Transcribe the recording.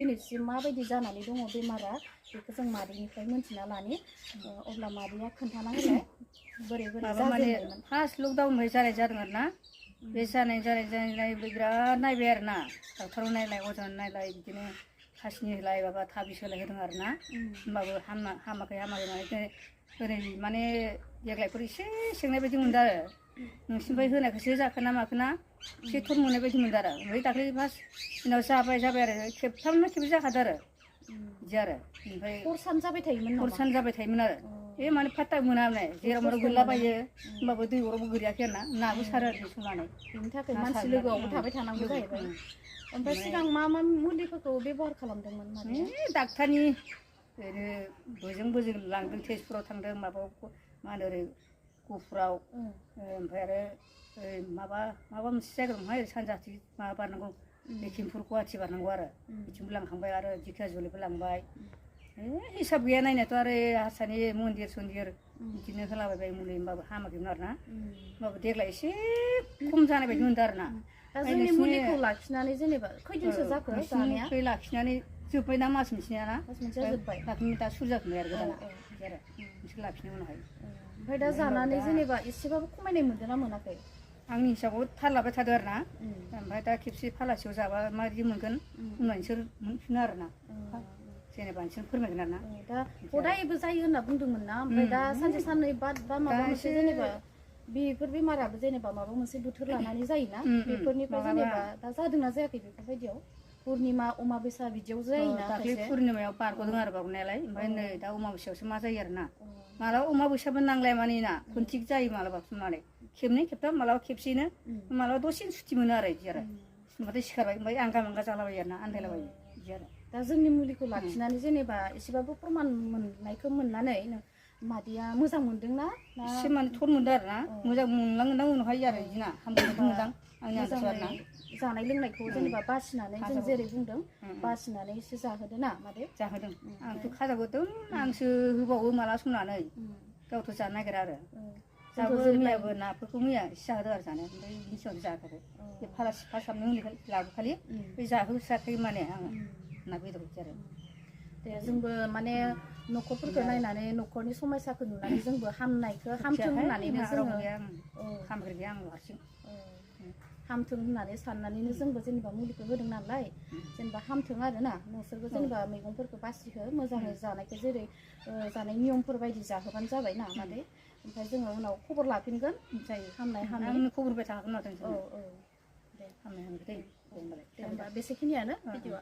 दिनैसिम माबायदि जानानै दङ बेमारा बेखौ जों मादैनिफ्राय मोनथिना लानि अब्ला मादैया खोन्थाना होलाय बोरै बोरै जाजेननायमोन फार्स्ट लकडाउननिफ्राय जानाय जादों आरो ना बे जानाय बिराद नायबाय आरो ना डाक्टाराव नायलाय अजानो नायलाय बिदिनो खासिनि होलाय माबा थाबिस होलाय होदों आरो ना होमबाबो हामाखै माने ओरै माने देग्लायफोर एसे सेंनाय बायदि मोनदों आरो नोंसिनिफ्राय होनायखौसो जाखोना माखोना एसे थर मोननाय बायदि मोनदों आरो ओमफ्राय दाख्लै फार्स्ट दिनाव जाबाय आरो खेबथामना खेबब्रै जाखादों आरो बिदि आरो ओमफ्राय हर जाबाय थायोमोन हर सान जाबाय थायोमोन आरो बे माने फात्ता मोना माने जेराव मेराव गोलैलाबायो होमबाबो दै अरावबो गोलैयाखै आरो ना नाबो सारो आरो संनानै बेनि थाखाय मानसि लोगोआवबो थाबाय थानांगौ जाहैबाय ओमफ्राय सिगां मा मुलिफोरखौ बेबहार खालामदोंमोन माने डाक्टारनि ओरैनो बोजों लांदों तेजपुराव थांदों माबायाव मा होनो ओरै गहपुराव ओमफ्राय आरो माबा मोनसे जायगा दंहाय सानजाथिं माबा बारनांगौ लखिमपुर गुवाहाटि बारनांगौ आरो बिथिंबो लांखांबाय आरो दिखियाजुलिबो लांबाय हिसाब गैया नायनायाथ' आरो हारसानि मन्दिर सन्दिर बिदिनो होलाबायबाय मुलि होमबाबो हामाखैमोन आरो ना होमबाबो देग्लाय एसे खम जानाय बायदि मोनदों आरो ना दा जोंनि मुलिखौ लाखिनानै जेनेबा खैदिनसो जाखो जानाया लाखिनानै जोब्बाय ना मास मोनसेया ना मास मोनसेया जोब्बाय दाख्लै दा सुरु जाफिनबाय आरो गोदाना बिदि आरो नोंसोर लाखिनो उनावहाय ओमफ्राय दा जानानै जेनेबा एसेबाबो खमायनाय मोनदों ना मोनाखै आंनि हिसाबाव थाल लाबाय थादों आरो ना ओमफ्राय दा खेबसे फालासेयाव जाबा माबायदि मोनगोन उनाव नोंसोर मोनफिनो आरो ना जेनेबा नोंसोर फोरमायगोन आरो ना दा हदायबो जायो होनना बुंदोंमोन ना ओमफ्राय दा सानसे साननै बाद बा माबा मोनसे जेनेबा बेफोर बेमाराबो जेनेबा माबा मोनसे बोथोर लानानै जायोना बेफोरनिफ्राय जेनेबा दा जादोंना जायाखै बेफोरबायदियाव पुर्निमा अमाबैसा बिदियाव जायोना दाख्लै पुर्निमायाव बारग'दों आरो बारग'नायालाय ओमफ्राय नै दा अमाबैसायावसो मा जायो आरो ना मालाबा अमाबैसाबो नांलाया माने ना खनथिक जायो मालाबा माने खेबनै खेबथाम मालाबा खेबसेनो मालाबा दसेनो सुथि मोनो आरो बिदि आरो होमबाथाय सिखारबाय ओमफ्राय आंगा मांगा जालाबायो आरो ना आन्दायलाबायो बिदि आरो दा जोंनि मुलिखौ लाखिनानै जेनेबा एसेबाबो प्रमान मोननायखौ मोननानै मादैया मोजां मोनदोंना एसे माने थर मोनदों आरो ना मोजां मोनलांगोनदां उनावहाय आरो बिदि ना हामगोनखौ मोनदां आंनि आन्दाज आरो ना जानाय लोंनायखौ जेनेबा बासिनानै जों जेरै बुंदों बासिनानै एसे जाहोदो ना मादै जाहोदों आंथ' खाजाखौ एकदम आंसो होबावो माला संनानै गावथ' जानो नागिरा आरो जाबो मैयाबो नाफोरखौ मैया एसे जाहोदों आरो जानाया ओमफ्राय बिनि सिगां जायाखै बे फालासि फासाबनो मुलि लाबोखालि बे जाहोसाखै माने आङो ना बेदरखौ आरो दे जोंबो माने न'खरफोरखौ नायनानै न'खरनि समयसाखौ नुनानै जोंबो हामनायखौ हामथों होननानैनो जोङो हामग्रो गैया आं हारसिं हामथों होननानै साननानैनो जोंबो जेनेबा मुलिखौ होदों नालाय जेनेबा हामथों आरो ना नोंसोरबो जेनेबा मैगंफोरखौ बासिहो मोजाङै जानायखौ जेरै जानाय नियमफोर बायदि जाहोबानो जाबाय ना मादै ओमफ्राय जोङो उनाव खबर लाफिनगोन जायो हामनाय हामनाय खबर होबाय थाखागोन माथो दे हामनाय हामनाय दे होमबा बेसेखिनियानो भिडिअ'आ